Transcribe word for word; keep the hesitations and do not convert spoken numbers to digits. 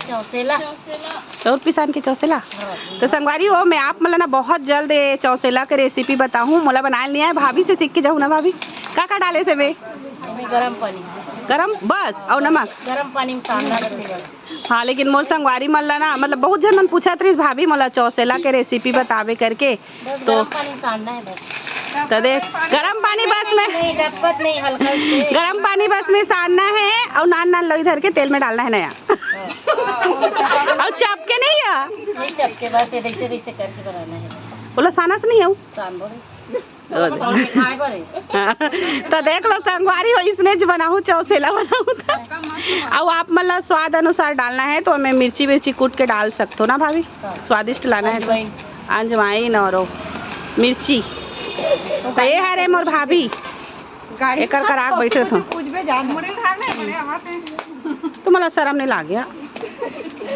चौसेला। चाउर पिसान के चौसेला। हाँ। तो संगवारी हो, मैं आप मन ला ना बहुत जल्द ये चौसेला के रेसिपी बताहूँ। मोला बनाए नहीं आए, भाभी से सीख के जाहूँ ना भाभी। का का डाले से बे? अभी गरम पानी। गरम बस, अउ नमक? गरम पानी में सानना रहथे बस। हाँ, लेकिन मोर संगवारी मन ला ना, मतलब बहुत झन मन पूछत रहिस, "भाभी मोला चौसेला के रेसिपी बताबे," करके। बस तो गरम पानी में सानना है बस। तो देख, गरम पानी बस में नहीं, डबकत नहीं, हल्का से। गरम पानी बस में सानना है अउ नान नान लोई धर के तेल में डालना है नया। हाँ। अउ चपके नहीं है? नहीं चपके, बस ये ऐसे ऐसे करके बनाना है। बोलो, सानस नहीं है? सान बोले। हाँ। तो देख लो संगवारी हो, इसने जो बनाहूँ, चौसेला बनाहूँ था। अउ आप मन ला स्वाद अनुसार डालना है तो हमें मिर्ची विर्ची कूट के डाल सकते हो ना भाभी। हाँ। स्वादिष्ट लाना है तो। अजवाइन। अजवाइन और वो मिर्ची। तो ये हरे मोर भाभी। गाड़ी एकर करा के बैठे थे। पूछबे जान। मुड़ी उठा ले, बड़े आवाज है। तुम्हाला शरम नहीं लागे?